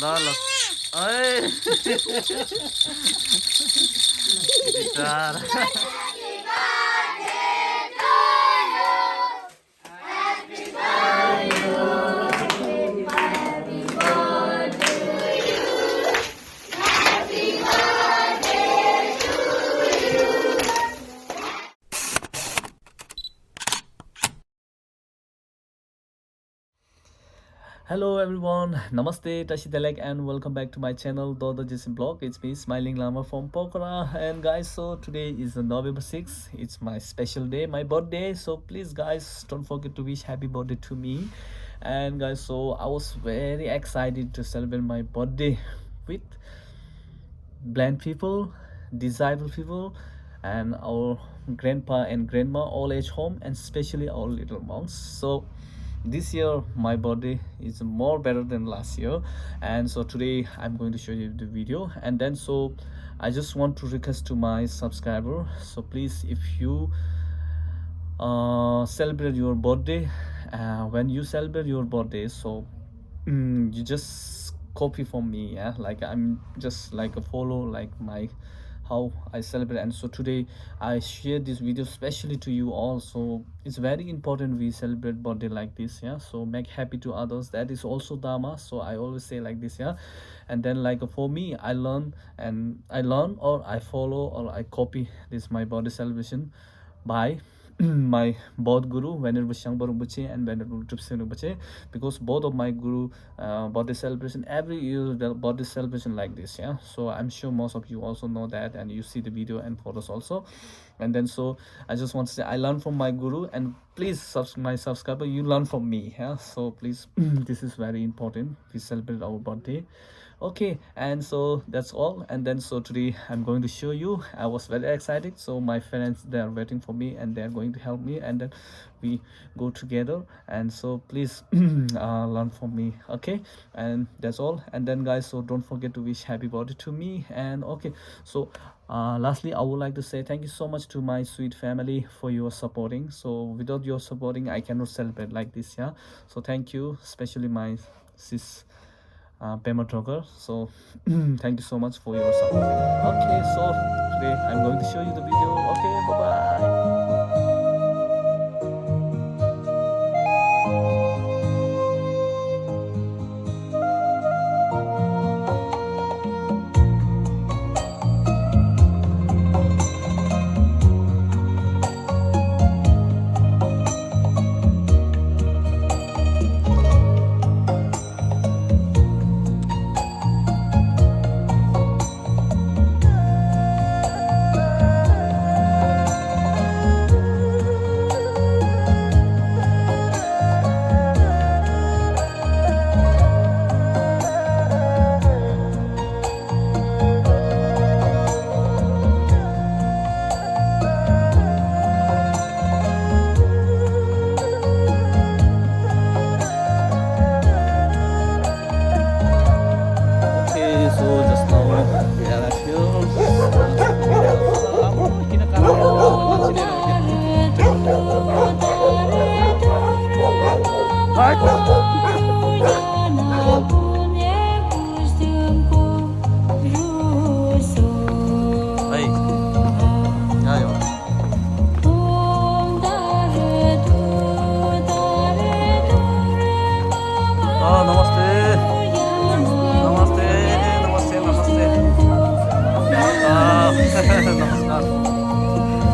ल ल ऐ बिचारा Hello everyone, Namaste, Tashitalek, and welcome back to my channel, The Jason Blog. It's me, Smiling Lama from POKHARA. And guys, so today is November 6th. It's my special day, my birthday. So please guys, don't forget to wish happy birthday to me. And guys, so I was very excited to celebrate my birthday with blind people, disabled people, and our grandpa and grandma all age home, and especially our little monks. So this year my birthday is more better than last year, and so today I'm going to show you the video. And then so I just want to request to my subscriber, so please, if you celebrate your birthday, when you celebrate your birthday, so you just copy from me, yeah, like I'm just like a follow like my how I celebrate. And so today I share this video especially to you all. So it's very important we celebrate birthday like this, yeah. So make happy to others, that is also dharma. So I always say like this, yeah. And then like for me, I learn or I follow or I copy this my birthday celebration by my both guru Venerable Shangbar Rinpoche and Venerable Tripsen Rinpoche, because both of my guru birthday celebration every year, the birthday celebration like this, yeah. So I'm sure most of you also know that, and you see the video and photos also. And then so I just want to say I learn from my guru, and please my subscriber, you learn from me, yeah. So please this is very important, we celebrate our birthday. Okay, and so that's all. And then so today I'm going to show you, I was very excited, so my friends, they are waiting for me and they're going to help me, and then we go together. And so please learn from me, okay. And that's all. And then guys, so don't forget to wish happy birthday to me. And okay, so lastly I would like to say thank you so much to my sweet family for your supporting. So without your supporting I cannot celebrate like this, yeah. So thank you, especially my sis Pema Trocker. So thank you so much for your support. Okay, so today I'm going to show you the video. Okay, bye bye.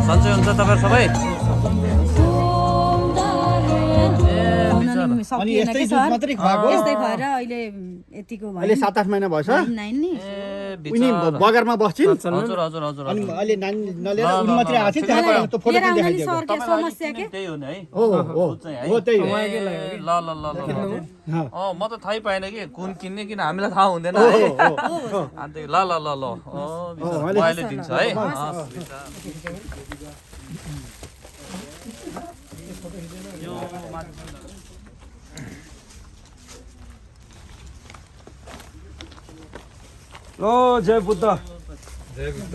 सन्चै हुन्छ तपाईहरु सबै अनि यस्तै दुध मात्रै खुवाएको यस्तै भएर अहिले यतिको भयो अहिले 7-8 महिना भएछ नाइन नि उनी बगरमा बस्छिन् हजुर हजुर हजुर अनि अहिले नानी नलिएर उनी मात्रै आएको थियो त्यहाँबाट त्यो फोटो पनि देखाइदिएको सर के समस्या के त्यही हो नि है हो त्यही हो ल ल ल म त थाहै पाएन कि कुन किन्ने किन हामीलाई थाहा हुँदैन है अन्त ल ल ल ल म अहिले दिन्छु है यो लो जय बुद्ध जय बुद्ध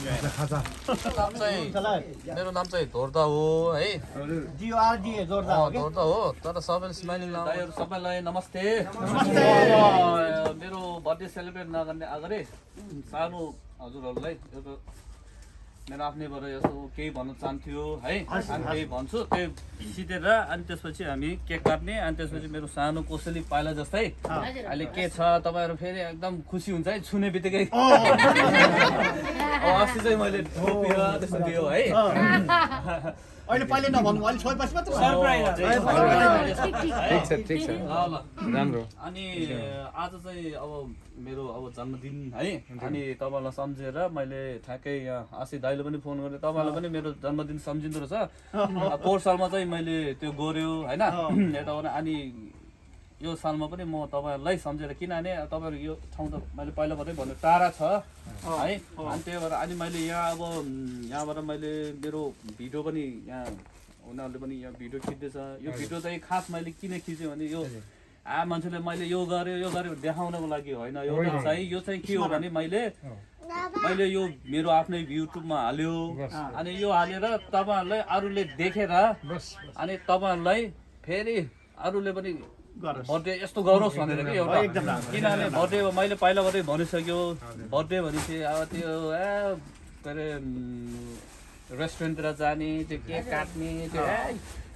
मेरो नाम चाहिँ धोर्दा हो है धोर्दा हो तर सबैले स्माइलिङ दाइहरू सबैलाई नमस्ते मेरो बर्थडे सेलिब्रेट नगर्ने अगाडि सानो हजुरहरूलाई एउटा मेरो आफ्नैबाट यसो केही भन्न चाहन्थ्यो है अनि केही भन्छु त्यही सिधेर अनि त्यसपछि हामी केक काट्ने अनि त्यसपछि मेरो सानो कोसेली पाइला जस्तै अहिले के छ तपाईँहरू फेरि एकदम खुसी हुन्छ है छुने बित्तिकै अस्ति चाहिँ मैले त्यस्तो दियो है अहिले पहिले नभन्नु अहिले छोएपछि मात्र ठिक छ राम्रो अनि आज चाहिँ अब मेरो अब जन्मदिन है अनि तपाईँलाई सम्झेर मैले ठ्याक्कै यहाँ आशी दाइले पनि फोन गरेँ तपाईँलाई पनि मेरो जन्मदिन सम्झिँदो रहेछ पोहोर सालमा चाहिँ मैले त्यो गर्यो होइन यताबाट अनि यो सालमा पनि म तपाईँहरूलाई सम्झेर किनभने तपाईँहरू यो ठाउँ त मैले पहिलाबाटै भन्नु टाढा छ है अनि त्यही भएर अनि मैले यहाँ अब यहाँबाट मैले मेरो भिडियो पनि यहाँ उनीहरूले पनि यहाँ भिडियो खिच्दैछ यो भिडियो चाहिँ खास मैले किन खिचेँ भने यो मान्छेले मैले यो गर्यो देखाउनको लागि होइन यो चाहिँ के हो भने मैले यो मेरो आफ्नै युट्युबमा हाल्यो अनि यो हालेर तपाईँहरूलाई अरूले देखेर अनि तपाईँहरूलाई फेरि अरूले पनि बर्थडे यस्तो गरोस् भनेर कि एउटा किनभने बर्थडे मैले पहिलाबाटै भनिसक्यो बर्थडे भनेपछि अब त्यो के अरे रेस्टुरेन्टतिर जाने त्यो केक काट्ने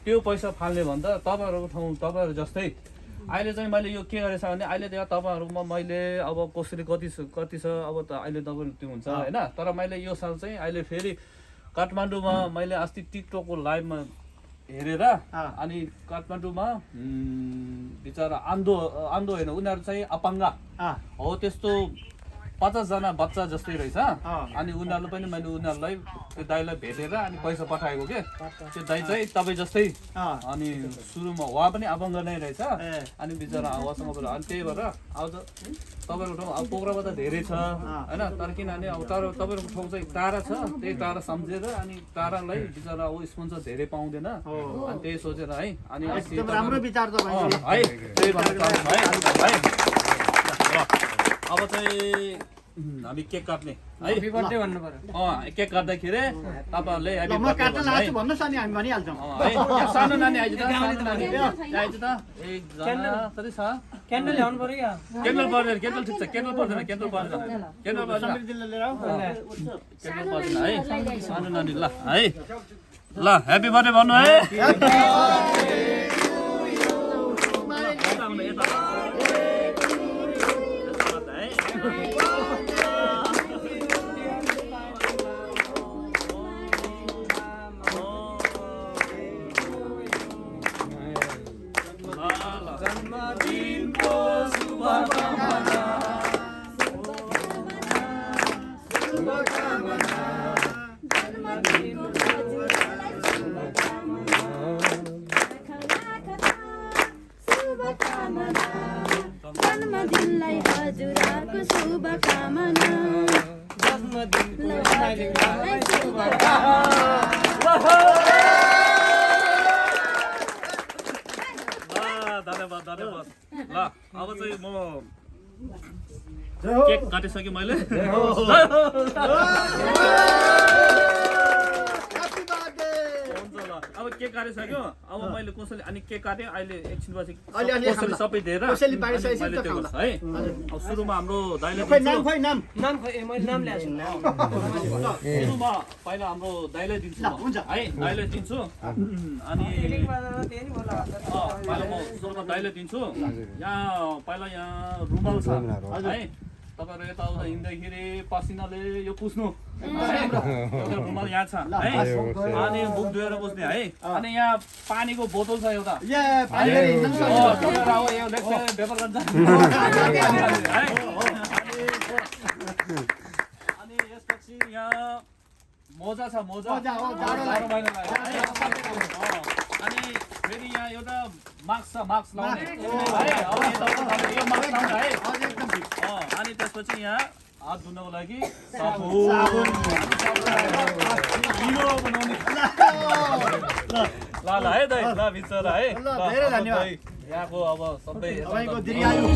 त्यो पैसा फाल्ने भन्दा तपाईँहरूको ठाउँ तपाईँहरू जस्तै अहिले चाहिँ मैले यो के गरेछ भने अहिले त्यहाँ तपाईँहरूमा मैले अब कसरी कति छ अब त अहिले तपाईँहरू त्यो हुन्छ होइन तर मैले यो साल चाहिँ अहिले फेरि काठमाडौँमा मैले अस्ति टिकटकको लाइभमा हेरेर अनि काठमाडौँमा बिचरा आन्दो होइन उनीहरू चाहिँ अपाङ्गा हो त्यस्तो 50 जना बच्चा जस्तै रहेछ अनि उनीहरूले पनि मैले उनीहरूलाई त्यो दाइलाई भेटेर अनि पैसा पठाएको के त्यो दाइ चाहिँ तपाईँ जस्तै अनि सुरुमा उहाँ पनि अपाङ्ग नै रहेछ अनि बिचरा उहाँसँग बोल्यो अनि त्यही भएर अब त तपाईँहरूको ठाउँ अब पोखरामा त धेरै छ होइन तर किनभने अब तर तपाईँहरूको ठाउँ चाहिँ टाढा छ त्यही टाढा सम्झेर अनि टाढालाई बिचरा अब स्पोन्सर धेरै पाउँदैन अनि त्यही सोचेर है अनि राम्रो विचार त है त्यही भएर अब चाहिँ हामी केक काट्ने है ह्यापी बर्थडे भन्नु पर्यो केक काट्दाखेरि तपाईहरुले ह्यापी बर्थडे भन्नुस् अनि हामी भनिहाल्छौँ है सानो नानी आइज त सानो नानी आइज त एक जना कति छ क्यान्डल ल्याउनु पर्यो क्या क्यान्डल पर्दैन क्यान्डल ठिक छ क्यान्डल पर्दैन क्यान्डल समृद्धिले लिएर आऊ क्यान्डल पर्दैन है सानो नानी ल है ल ह्यापी बर्थडे भन्नु है जन्मदिनलाई हजुरको शुभकामना धन्यवाद ल अब चाहिँ म केक काटिसकेँ मैले अब केक काटिसक्यो अब मैले कसैले अनि केक काटेँ अहिले एकछिनपछि कसैले सबै दिएर है अब सुरुमा हाम्रो दाइले सुरुमा पहिला हाम्रो दाइलाई दिन्छु है दाइलाई दिन्छु अनि पहिला म सुरुमा दाइलाई दिन्छु यहाँ पहिला यहाँ रुमाल छ है तपाईहरु यताउता हिँड्दाखेरि पसिनाले यो पुस्नु रुमाल यहाँ छ है अनि मुख धोएर बस्ने है अनि यहाँ पानीको बोतल छ एउटा अनि यसपछि यहाँ मोजा छ मोजा अनि फेरि यहाँ एउटा मास्क छ मास्क लाउने है अब यो मास्क लाउने है अनि त्यसपछि यहाँ हात धुनको लागि साबुन बनाउने ल है दाइ ल बिचरा है धेरै धन्यवाद यहाँको अब सबै तपाईको दीर्घायु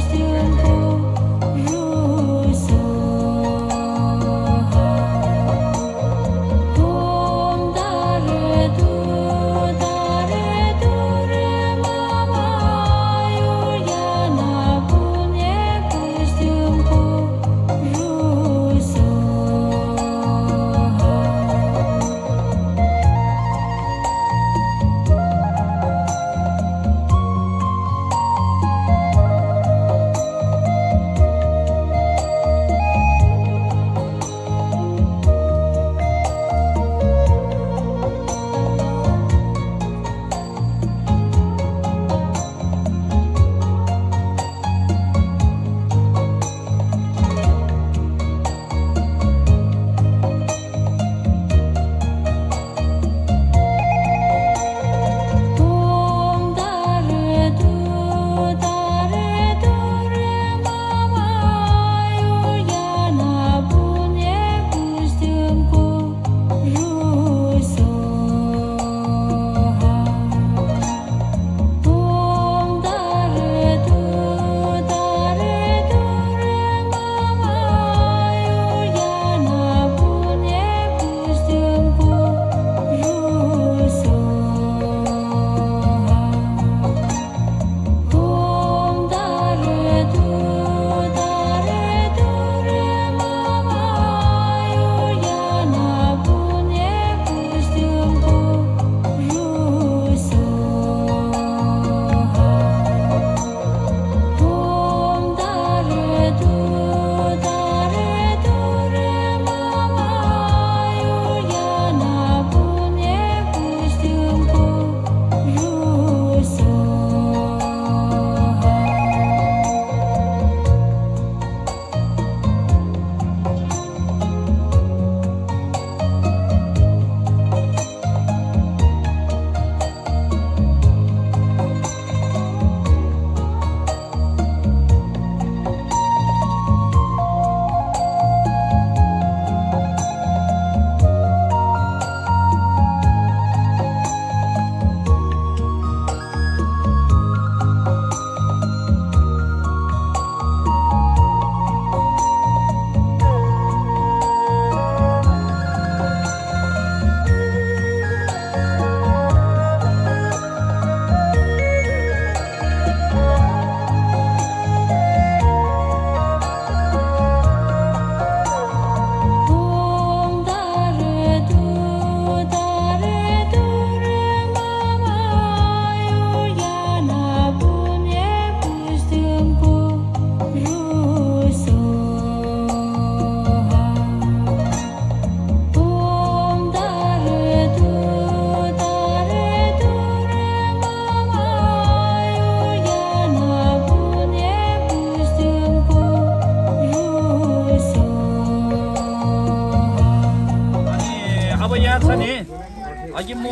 अघि म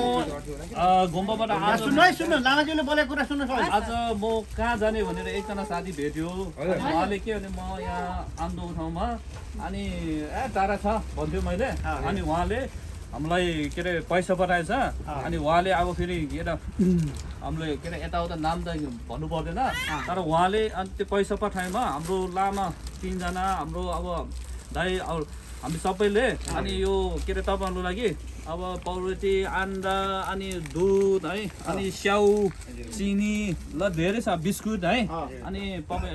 गुम्बाबाट आज सुन्नु लामाजीले बोलेको कुरा सुन्नु आज म कहाँ जाने भनेर एकजना साथी भेट्यो उहाँले के भने म यहाँ आन्दो ठाउँमा अनि टाढा छ भन्थ्यो मैले अनि उहाँले हामीलाई के अरे पैसा पठाएछ अनि उहाँले अब फेरि के अरे हामीले के अरे यताउता नाम त भन्नु पर्दैन तर उहाँले अनि त्यो पैसा पठाएमा हाम्रो लामा 3 जना हाम्रो अब दाइ हामी सबैले अनि यो के अरे तपाईँहरूको लागि अब पाउरोटी अन्डा अनि दुध है अनि स्याउ चिनी ल धेरै छ बिस्कुट है अनि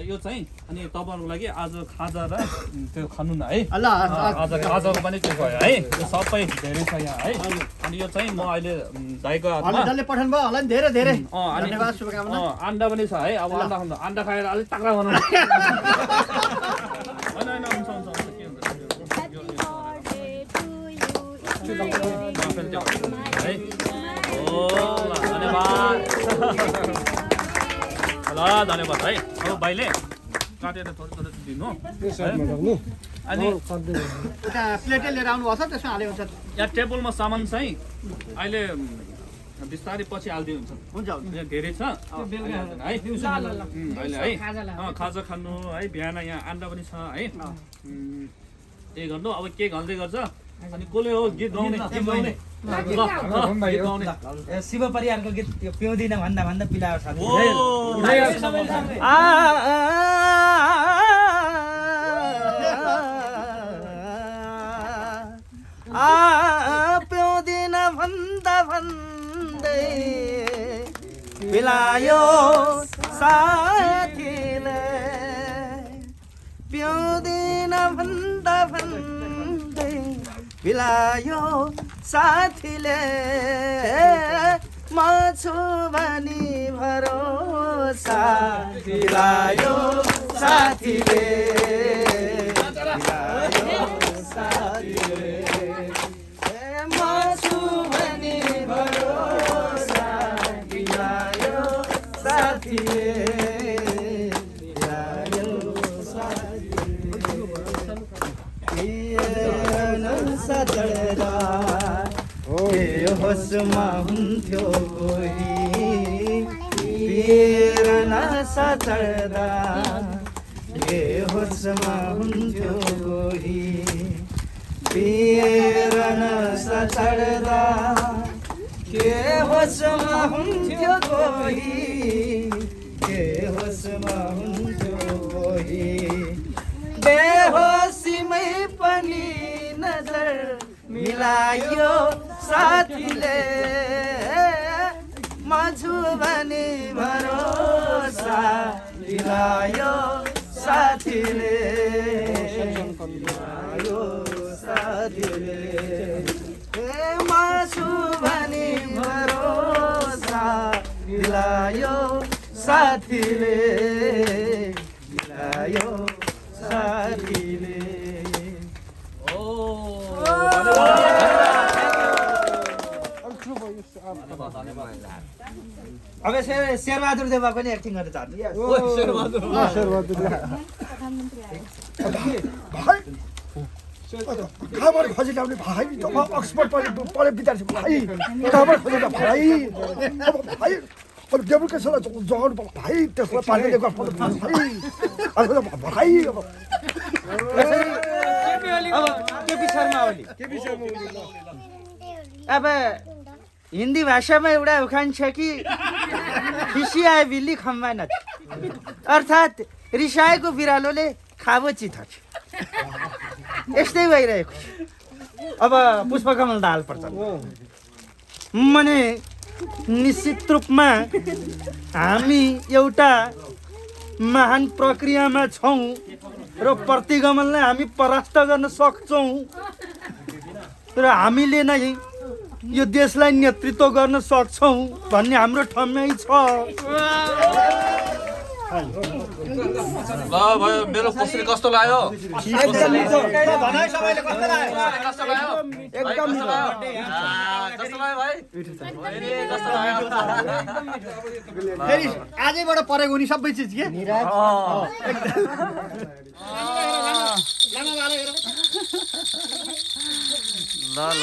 यो चाहिँ अनि तपाईँहरूको लागि आज खाजा र त्यो खानु न है आज खाजाको पनि त्यो भयो है यो सबै धेरै छ यहाँ है अनि यो चाहिँ म अहिले दाइको हातमा पठाउनु भयो होला नि धेरै धेरै धन्यवाद शुभकामना अन्डा पनि छ है अब अन्डा खाएर अलिक तक्रा बनाउनु होइन हुन्छ हुन्छ के हुन्छ धन्यवाद है अब भाइले काटेर थोरै थोरै दिनु अनि प्लेटै लिएर आउनु भएको छ त्यसमा हाले हुन्छ यहाँ टेबलमा सामान चाहिँ अहिले बिस्तारै पछि हाल्दै हुन्छ यहाँ धेरै छ है अहिले है खाजा खानु है बिहान यहाँ अन्डा पनि छ है त्यही गर्नु अब के घल्दै गर्छ अनि कसले हो गीत गाउने शिव परिवारको गीत त्यो पिउँदिन भन्दा भन्दा पिलायो साथी पिउँदिन भन्दा भन्दै पिलायो साथीले पिउँदिन भन्दा भन्दै पिलायो साथीले म छु भनी भरोसा पिलायो साथीले पिलायो साथीले म छु भनी भरोसा पिलायो साथीले चढ्दा होसमा हुन्थ्यो कोही पिएर नसा चढ्दा होसमा हुन्थ्यो कोही पिएर नसा चढ्दा के होसमा हुन्थ्यो कोही के होसमा हुन्थ्यो कोही बेहोसीमै पनि नजर मिलायो साथीले म छु भने भरोसा दिलायो साथीले दिलायो साथीले म छु भने भरोसा दिलायो साथीले दिलायो साथीले अब शेरबहादुर देवा पनि एक्टिङ गरेर जानु कहाँबाट खोजेर ल्याउने भाइ अक्सफोर्ड पढे विद्यार्थी भाइ कहाँबाट खोजेर भाइ अब भाइ अब डेपुटेसनलाई जगाउनु पर्छ भाइ त्यसलाई पार्टीले गर्नुपर्छ भाइ अब केपी शर्मा ओली अब हिन्दी भाषामा एउटा उखान छ कि खिसिआए बिल्ली खम्बा नच अर्थात् रिसाएको बिरालोले खाबो चिथाछ यस्तै भइरहेको अब पुष्पकमल दाहाल पर्छ माने निश्चित रूपमा हामी एउटा महान प्रक्रियामा छौँ र प्रतिगमनलाई हामी परास्त गर्न सक्छौँ र हामीले नै यो देशलाई नेतृत्व गर्न सक्छौँ भन्ने हाम्रो ठम्याइ छ ल भयो मेरो कसरी कस्तो लाग्यो फेरि आजैबाट परेको नि सबै चिज के ल ल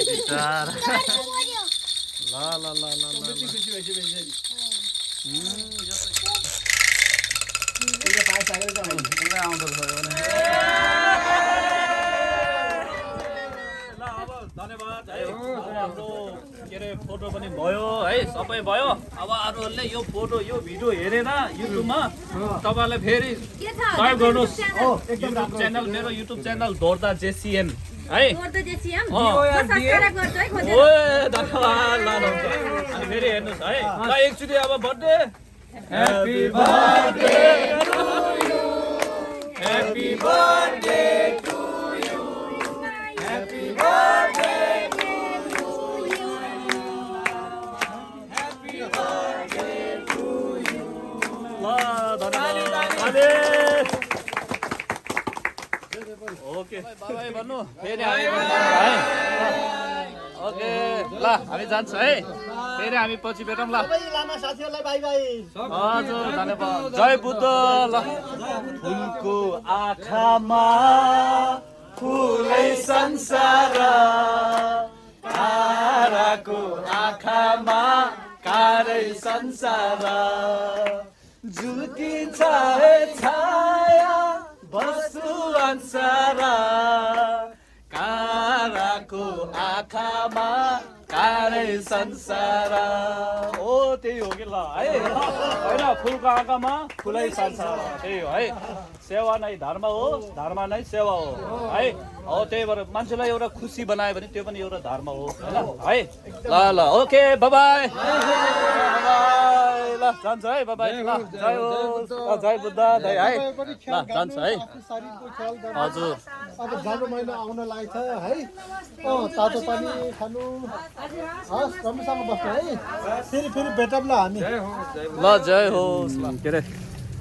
Bicara. La la la la la. धन्यवाद है हाम्रो के अरे फोटो पनि भयो है सबै भयो अब अरूहरूले यो फोटो यो भिडियो हेरेर युट्युबमा तपाईँलाई फेरि सहयोग गर्नुहोस् युट्युब च्यानल मेरो युट्युब च्यानल धोर्दा जेसिएम है धन्यवाद लानुहुन्छ अनि फेरि हेर्नुहोस् है ल एकचोटि अब birthday happy birthday to you happy birthday to you happy birthday okay बाबाई भन्नु फेरि हामी है ओके ल हामी जान्छ है फेरि हामी पछि भेटौँ ल लामा साथीहरुलाई बाइ बाइ हजुर धन्यवाद जय बुद्ध ल फुलको आँखामा फुलै संसार ताराको आँखामा कारै संसार झुल्किन्छ हे छाया बसु अन्सारा काराको आँखामा कारै संसार ओ त्यही हो कि ल है होइन फुलको आँखामा फुलै संसार त्यही हो है सेवा नै धर्म हो धर्म नै सेवा हो है हो त्यही भएर मान्छेलाई एउटा खुसी बनायो भने त्यो पनि एउटा धर्म हो होइन है ल ल ओके बाइ बाइ ल जान्छ है बाइ बाइ ल जय हो जय बुद्ध जय है ल जान्छ है हजुर अब जाडो महिना आउन लागेछ है तातो पानी खानु हस् राम्रोसँग बस्नु है फेरि भेटौँला हामी ल जय होस् ल के अरे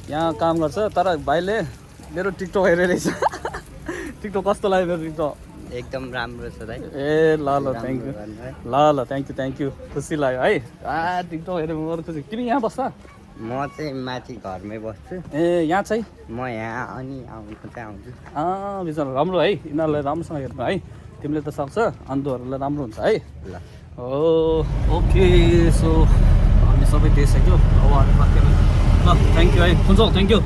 यहाँ काम गर्छ तर भाइले मेरो टिकटक हेरेर रहेछ टिकटक कस्तो लाग्यो मेरो टिकटक एकदम राम्रो छ दाइ ए ल ल थ्याङ्क यू ल ल थ्याङ्क यू खुसी लाग्यो है टिकटक हेरेर म खुसी तिमी यहाँ बस्छ म चाहिँ माथि घरमै बस्छु ए यहाँ चाहिँ म यहाँ अनि आउनु चाहिँ आउँछु बिचरा राम्रो है यिनीहरूलाई राम्रोसँग हेर्नु है तिमीले त सक्छ अन्धहरूलाई राम्रो हुन्छ है ल ओके सो हामी सबै दिइसक्यो अब हामी फर्केर ल थ्याङ्क यू है हुन्छ थ्याङ्क यू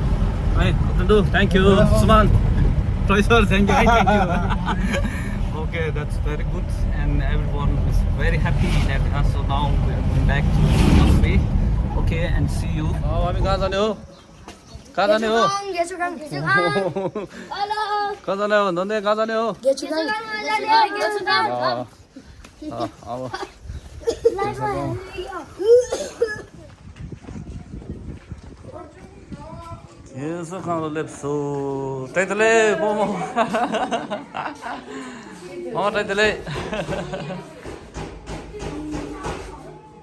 है thank you Suman sir thank you है thank you okay that's very good and every one is very happy that so now we are going back to way okay and see you हामी कहाँ जाने हो कहाँ जाने हो कहाँ जाने हो नन्दे कहाँ जाने हो अब यसो खानु लेप्सो तैँतले मोमो तैँतले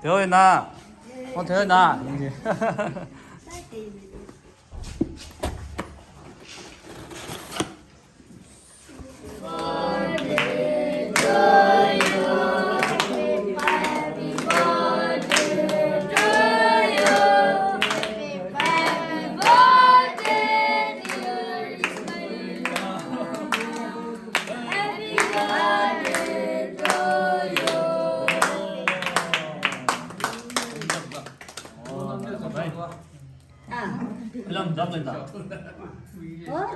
थियो होइन थियो होइन Film jump lên tao.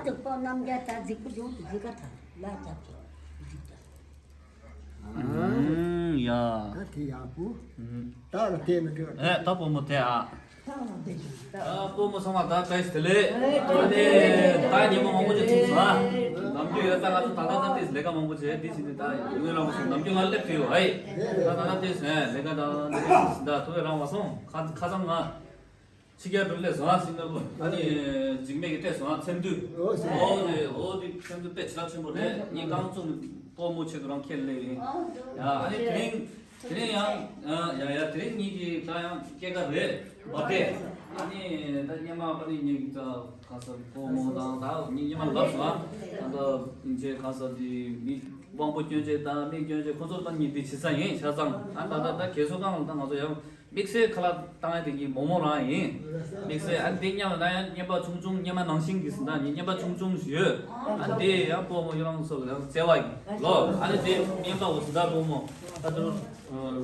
Được bao năm ra ta dịch có giống gì cả thằng la chặt. Ya. thì aku ta là tiền được Eh, tao po mo te a. Po mo sama ta kai stele. Ade ta ni mo mo je tu sa. Namju ya ta ga ta ta tis lega mo je dis ni ta. Yunge la mo namju ngal le phio hai. Ta ta tis ne lega da to ra ma so. 가장 나 시계 돌려서 하시는 분 아니 직맥이 돼서 샘도 어디 샘도 때 지나친 분에 이 강좀 보모체도랑 켈레 야 아니 그냥 야야 드링 이게 그냥 걔가 왜 어때 아니 나니마 빨리 이제 가서 보모다 다 니만 넣어서 너 이제 가서 이 왕보 교제다 미 교제 고소단 이 비치상에 사상 안다다 계속 가면 당 가서 믹스 칼라 땅에 되기 뭐뭐라 이 믹스 안 되냐면 나 예바 중중 예만 낭싱 기스나 예바 중중 시 안돼 야뭐 뭐 이런 거 그냥 제와 로 안에 돼 예바 오스다 뭐 다들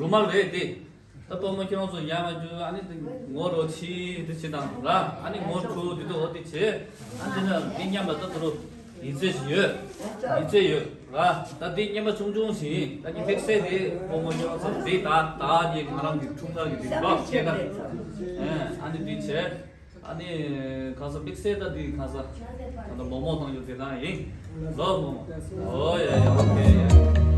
루말 왜돼 또 뭐 그런 거 야마주 안에 뭐로 치 드시다라 아니 뭐 주도 어디지 안되는 빈야마 또 이제시요 아 나디 예바 중중시 나니 백세디 뭐 이런 거 데이터 얘기 나랑 중간에 되고 걔가 아니 뒤체 아니 가서 믹스에다디 가서 너 뭐뭐 당겨 되나 이 너뭐 어예 오케이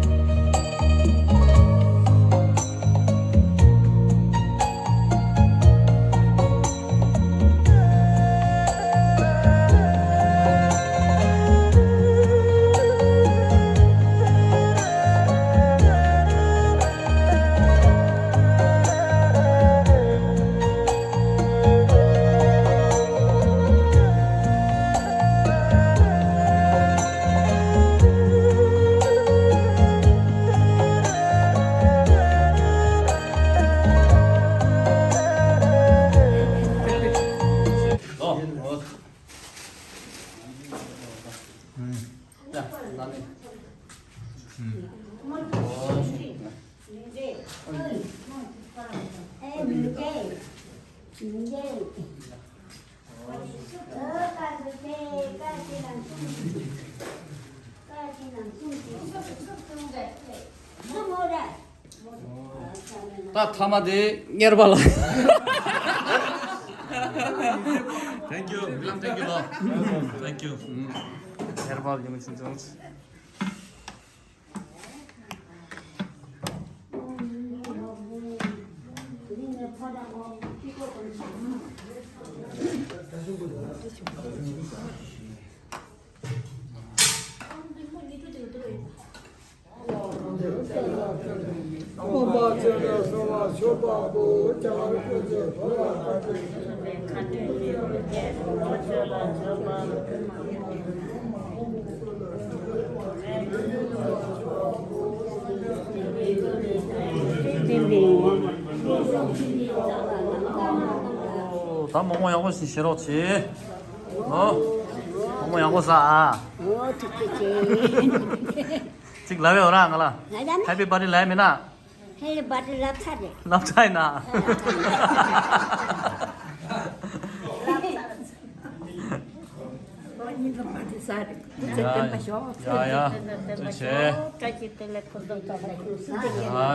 딱 타마데 예르발라 Thank you. Bilang thank you loh. Thank you. Herbal yang cincang. 다 뭐뭐 양고 싫었지? 뭐뭐 양고 싸. 지금 라면 오라 안 가라. 해피 바디 라면이나. 해리 바디 랍차지. 랍차이나. 야야. 좋지. 최근에 가서 돈도 좋아.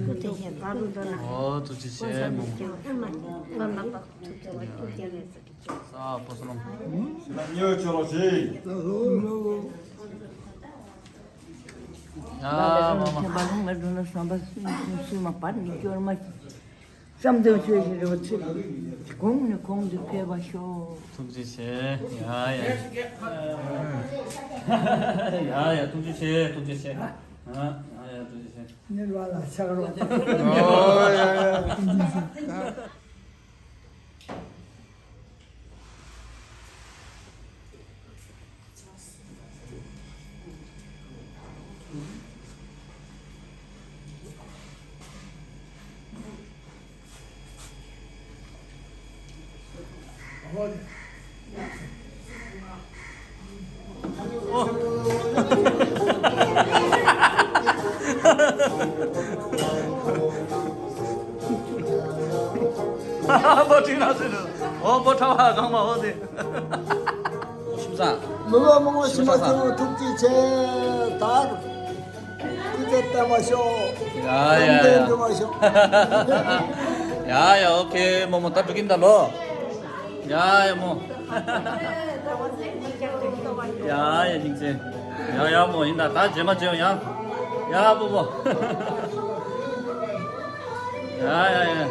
그때 좋지. 자, 벗어놓. 여 저러지. 야, 마마. 둥지씨, 야야. 야야, 둥지씨. 야야, 둥지씨. 내려와라 차가로. 야야. 버티 나서는 버타와 강마 어디 심사 먹어 심어서 tuk지 제다 그때 때 마셔. 야야야 또 마셔. 야야 오케이 뭐뭐 딱 죽인다 너 야야 뭐 야야 진짜 야야 뭐 인다 다 제맛죠 야 뭐뭐 야야야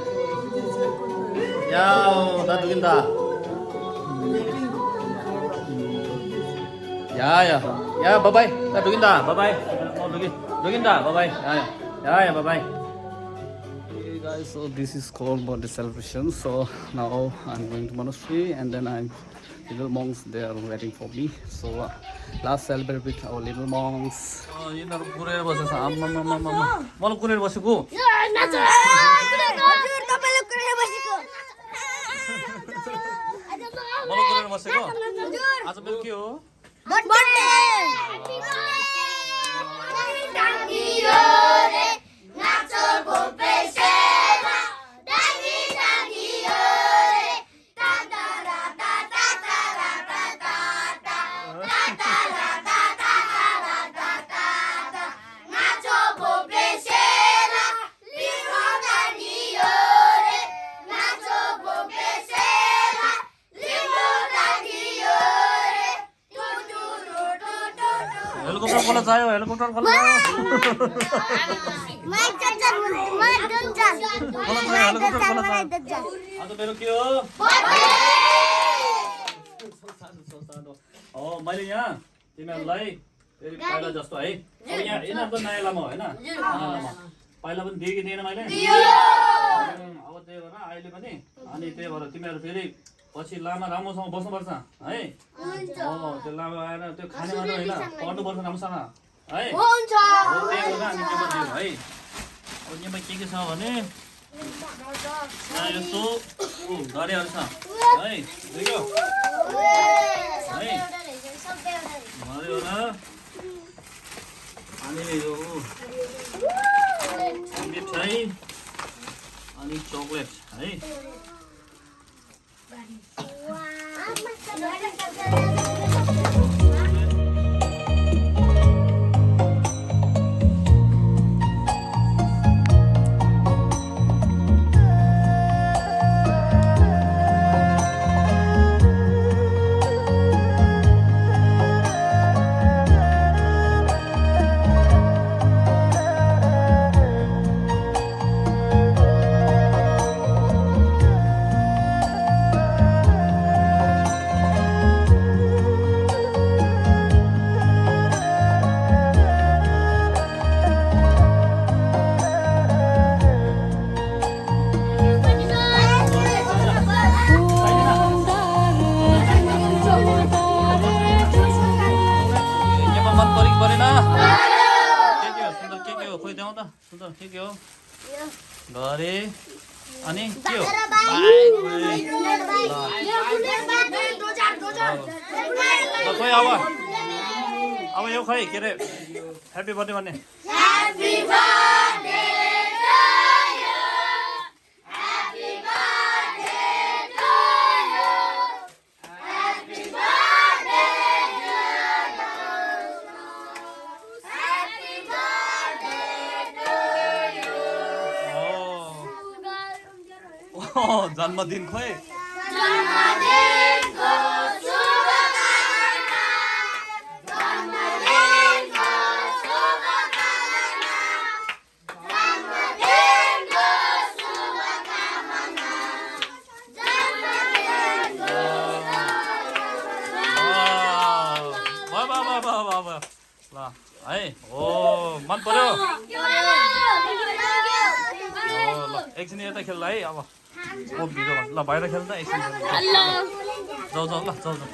야나 죽인다 야야 바이바이 나 죽인다 바이바이 죽인다 바이바이 야야 바이바이. Hey guys, so this is called birthday celebration. So now I'm going to monastery and then little monks they are waiting for me. So Last celebrate with our little monks. यिनीहरू कुरेर बसेछ आम्मामामामा मलाई कुरेर बसेको मलाई कुरेर बसेको आज मेरो के हो helicopter खोला चाहियो हेलिकप्टर खोला आज मेरो के हो मैले यहाँ तिमीहरूलाई फेरि पहिला जस्तो है अब यहाँ यिनीहरूको नयाँ लामो होइन पहिला पनि दिएँ कि दिएन मैले अब त्यही भएर अहिले पनि अनि त्यही भएर तिमीहरू फेरि पछि लामा राम्रोसँग बस्नुपर्छ है त्यो लामा आएर त्यो खाने मात्र होइन पढ्नुपर्छ राम्रोसँग है त्यही भएर हामी के गरिदियो है अब यहाँमा के छ भने यस्तो घरेहरू छ है देख्यो है घरेहरू अनि यो मिठाई अनि चकलेट है के हो घरे अनि के हो खोइ अब यो खै के अरे ह्याप्पी बर्थडे भन्ने जन्मदिन खोइ ल है ओ मन पर्यो ल एकछिन यता खेल्दा है अब भिडियो ल बाहिर खेल्छ एकछिन जाऊ जाऊ ल जाऊ जाऊ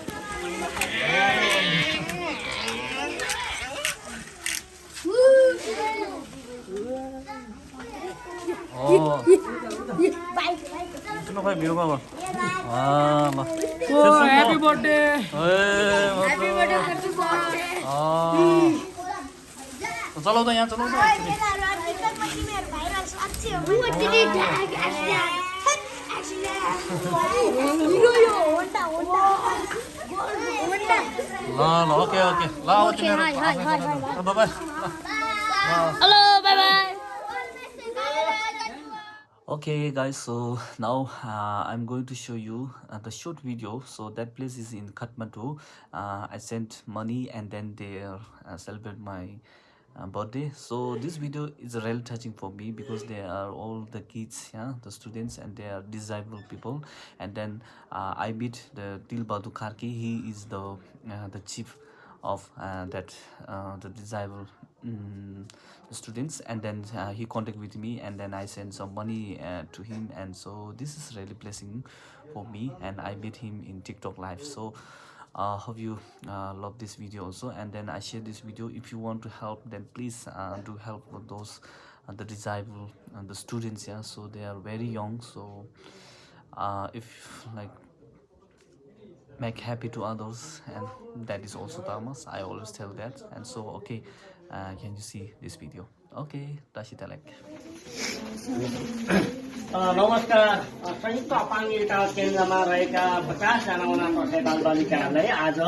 सुन्नु खोइ भिडियोमा अब ल ह्याप्पी बर्थडे चलाउ त यहाँ चलाउ त ल ओके ओके ल by Hello, bye bye. Okay guys, so now I'm going to show you the short video. So that place is in Kathmandu. I sent money and then they celebrate my birthday. So this video is really touching for me because they are all the kids, yeah, the students, and they are disabled people. And then I meet the Tilbadu Kharki. He is the chief of that the disabled students, and then he contacted with me, and then I sent some money to him, and so this is really blessing for me, and I met him in TikTok live. So hope you love this video also, and then I share this video. If you want to help, then please do help with those the disabled the students, yeah, so they are very young. So if like make happy to others, and that is also dharmas, I always tell that. And so okay, can you see this video? Okay, Tashitalek. नमस्कार संयुक्त अपाङ्गता केन्द्रमा रहेका 50 जना अनाथ बालबालिकाहरूलाई आज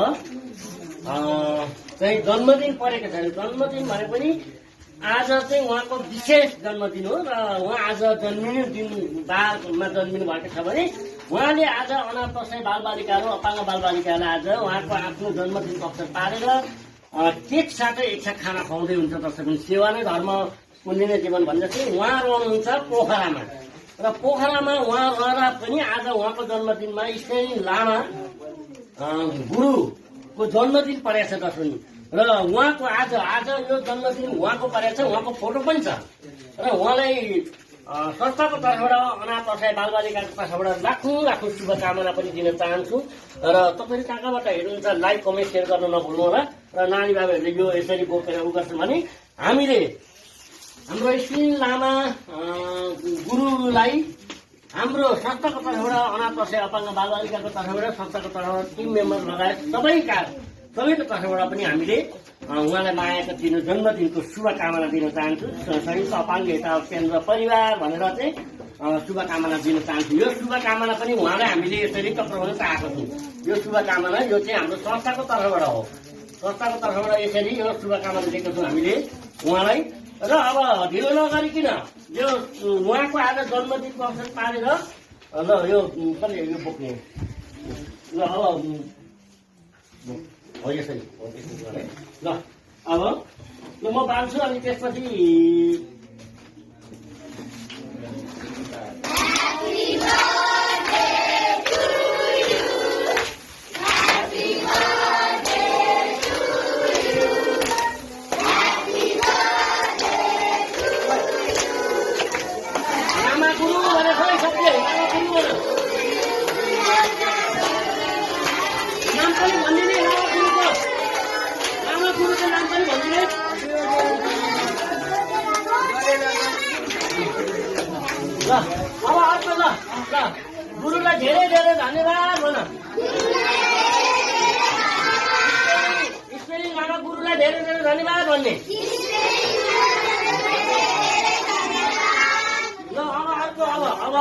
चाहिँ जन्मदिन परेको छ। जन्मदिन भने पनि आज चाहिँ उहाँको विशेष जन्मदिन हो र उहाँ आज जन्मिने दिन बारमा जन्मिनु भएको छ भने उहाँले आज अनाथ बालबालिकाहरू अपाङ्ग बालबालिकालाई आज उहाँको आफ्नो जन्मदिनको अवसर पारेर केक साथै एकसाथ खाना खुवाउँदै हुन्छ। दर्शक सेवा नै धर्म पुण्य जीवन भन्दछ। उहाँ रहनुहुन्छ पोखरामा र पोखरामा उहाँ रहेर पनि आज उहाँको जन्मदिनमा स्नेही लामा गुरुको जन्मदिन परेको छ दर्शक। र उहाँको आज यो जन्मदिन उहाँको परेको छ, उहाँको फोटो पनि छ र उहाँलाई संस्थाको तर्फबाट अनाथ असहाय बालबालिकाको तर्फबाट लाखौँ शुभकामना पनि दिन चाहन्छु। र तपाईँले कहाँ कहाँबाट हेर्नुहुन्छ लाइक कमेन्ट सेयर गर्न नभुल्नु होला। र नानी बाबाहरूले यो यसरी बोकेर उ गर्छन् भने हामीले हाम्रो स्नेही लामा गुरुलाई हाम्रो संस्थाको तर्फबाट अनाथ असहाय अपाङ्ग बालबालिकाको तर्फबाट संस्थाको तर्फबाट टिम मेम्बर लगायत सबैको तर्फबाट पनि हामीले उहाँलाई मायाको दिन जन्मदिनको शुभकामना दिन चाहन्छु। संयुक्त अपाङ्गता केन्द्र परिवार भनेर चाहिँ शुभकामना दिन चाहन्छु। यो शुभकामना पनि उहाँलाई हामीले यसरी टक्राउन चाहेको छौँ। यो शुभकामना यो चाहिँ हाम्रो संस्थाको तर्फबाट हो। संस्थाको तर्फबाट यसरी यो शुभकामना दिएको छौँ हामीले उहाँलाई। र अब ढिलो नगरिकन यो उहाँको आज जन्मदिनको अवसर पारेर ल यो पनि यो बोक्ने ल अब हो यसरी ल अब म बाल्छु अनि त्यसपछि अब अर्को ल गुरुलाई धेरै धेरै धन्यवाद भन। स्पेलिङ लामा गुरुलाई धेरै धेरै धन्यवाद भन्ने। ल अब अर्को अब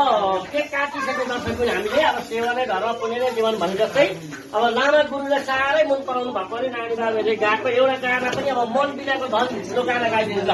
केक काटिसके दर्शक पनि हामीले अब सेवा नै धर्म पुण्य नै जीवन भने जस्तै अब लामा गुरुलाई साह्रै मन पराउनु भएको अरे नानी बाबुहरूले गाएको एउटा गाना पनि अब मन बिनाको धन भित्रो गाना गाइदिनु ल।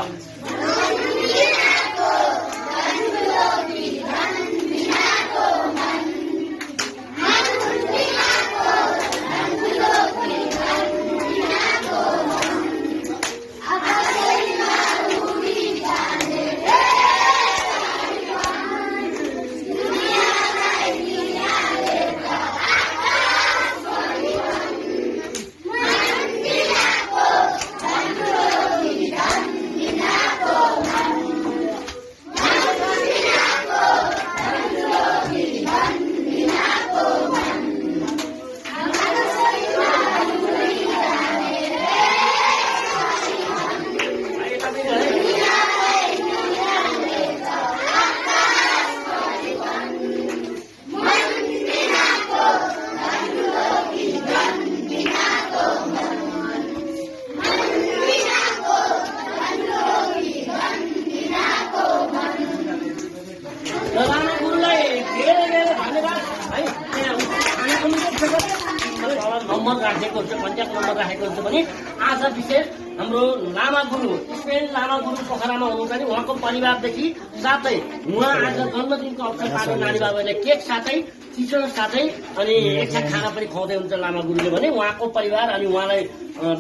नम्बर राखेको हुन्छ, कन्ट्याक्ट नम्बर राखेको हुन्छ भने आज विशेष हाम्रो लामा गुरु स्पेन लामा गुरु पोखरामा हुनुहुन्छ नि उहाँको परिवारदेखि साथै उहाँ आज जन्मदिनको अवसर पार्ने नानी बाबुले केक साथै चिसो साथै अनि एकसाथ खाना पनि खुवाउँदै हुन्छ लामा गुरुले भने उहाँको परिवार अनि उहाँलाई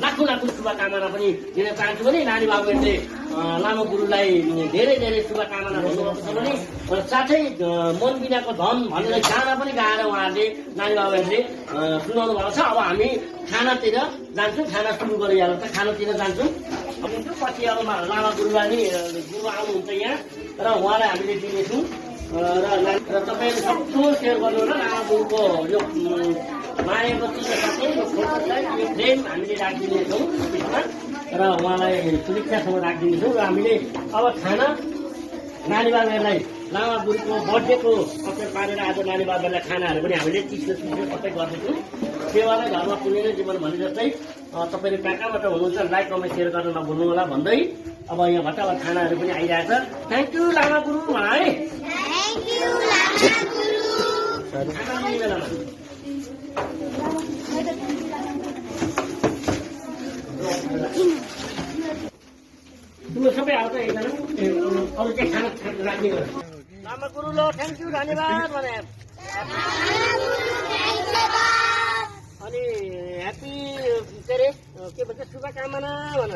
लाखौँ शुभकामना पनि दिन चाहन्छु भने नानी बाबुहरूले लामा गुरुलाई धेरै धेरै शुभकामना भन्नुभएको छ भने साथै मन बिनाको धन भनेर गाना पनि गाएर उहाँहरूले नानी बाबुहरूले सुनाउनु भएको छ। अब हामी खानातिर जान्छौँ, खाना सुरु गरिहाल्छ, खानातिर जान्छौँ। अब पछि अब लामा गुरुलाई नि गुरु आउनुहुन्छ यहाँ र उहाँलाई हामीले दिनेछौँ र तपाईँले सक्दो सेयर गर्नु होला लामा गुरुको यो मायावती साथै यो फोटो चाहिँ यो फ्रेम हामीले राखिदिनेछौँ अफिसमा र उहाँलाई सुरक्षासँग राखिदिनेछौँ र हामीले अब खाना नानी बाबुहरूलाई लामा गुरुको बर्थडेको अवसर पारेर आज नानी बाबुहरूलाई खानाहरू पनि हामीले चिसो सबै गर्दैछौँ। सेवालाई धर्म पुण्य जीवन भने जस्तै तपाईँले कहाँ कहाँबाट हुनुहुन्छ लाइक कमेन्ट सेयर गर्न नभुल्नु होला भन्दै अब यहाँ भट्टाभट खानाहरू पनि आइरहेछ। थ्याङ्क यू लामा गुरु भन है। खाना लिने बेलामा तिम्रो सबै आउँछ एकजना अरू चाहिँ खाना राख्ने गर्छ। लामा गुरु ल थ्याङ्क यू धन्यवाद भने अनि ह्याप्पी के अरे के भन्छ शुभकामना भन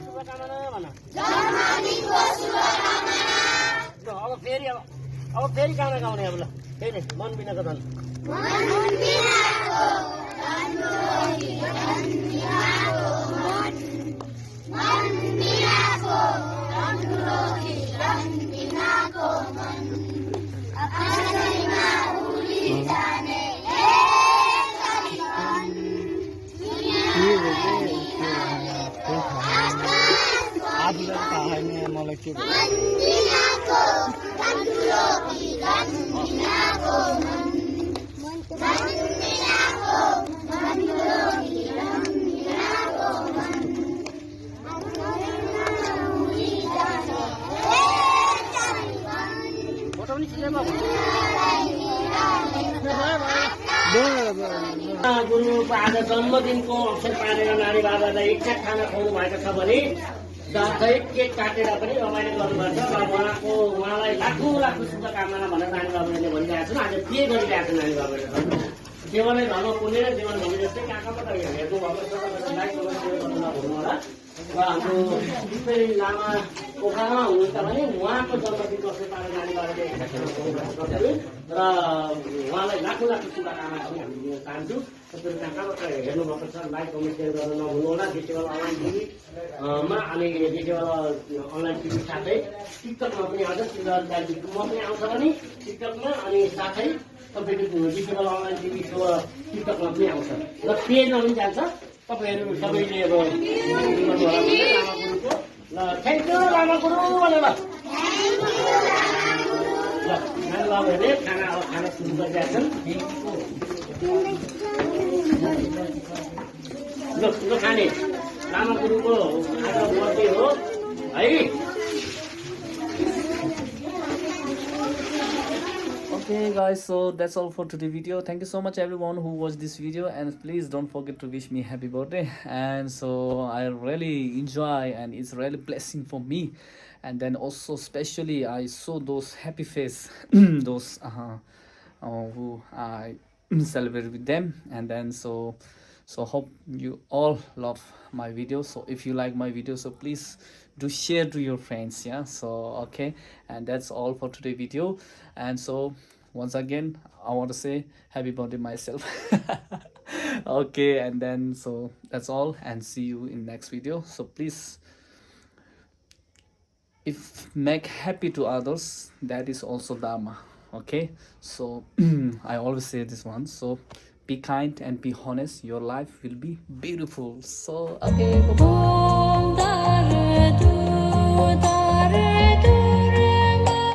शुभकामना भन। अब फेरि गाना गाउने अब ल फेरि मन बिनाको धन मलाई के फोटो पनि खिचेमा गुरुको आज जन्मदिनको अवसर पारेर नानी बाबालाई एकछिन खाना खुवाउनु भएको छ भने साथै केक काटेर पनि रमाइलो गर्नुपर्छ र उहाँलाई लाखौँ लाखौँ शुभकामना भनेर नानी बाबुले भनिरहेको छन्। आज के गरिरहेको छ नानी बाबुले सेवालाई धर्म पुण्य जीवन भने जस्तै कहाँ कहाँबाट हेर्नु भएको छ लाइक कमेन्ट सेयर गर्नु नभुल्नु होला। र हाम्रो दिपेन लामा पोखरामा हुनुहुन्छ भने उहाँको जन्मदिनको अवसर पारेर नानी बाबुले र उहाँलाई लाखौँ लाखौँ शुभकामना पनि हामी दिन चाहन्छौँ। तपाईँहरू कहाँ कहाँबाट हेर्नुभएको छ लाइक कमेन्ट सेयर गर्न नभुल्नु होला। देशेवाला अनलाइन टिभीमा अनि देशेवाला अनलाइन टिभी साथै टिकटकमा पनि आउँछ म पनि आउँछ भने टिकटकमा अनि साथै तपाईँको देशेवाला अनलाइन टिभी सो टिकटकमा पनि आउँछ र पेजमा पनि जान्छ। तपाईँहरू सबैले अब गर्नु होला लामा गुरुको ल थ्याङ्क यू लामा गुरु भनेर ल नानी बाबुहरूले खाना अब खाना सुरु गरिरहेका छन्। ल खाने लामा गुरुको आज बर्थडे हो है। Okay guys, so that's all for today's video. Thank you so much everyone who watched this video, and please don't forget to wish me happy birthday. And so I really enjoy, and it's really blessing for me. And then also especially I saw those happy face those who I celebrate with them. And then so hope you all love my videos. So if you like my videos, so please do share to your friends. Yeah, so okay, and that's all for today's video. And so once again I want to say happy birthday myself. Okay, and then so that's all, and see you in next video. So please, if make happy to others, that is also dharma. Okay, so I always say this one, so be kind and be honest, your life will be beautiful. So okay, bye-bye.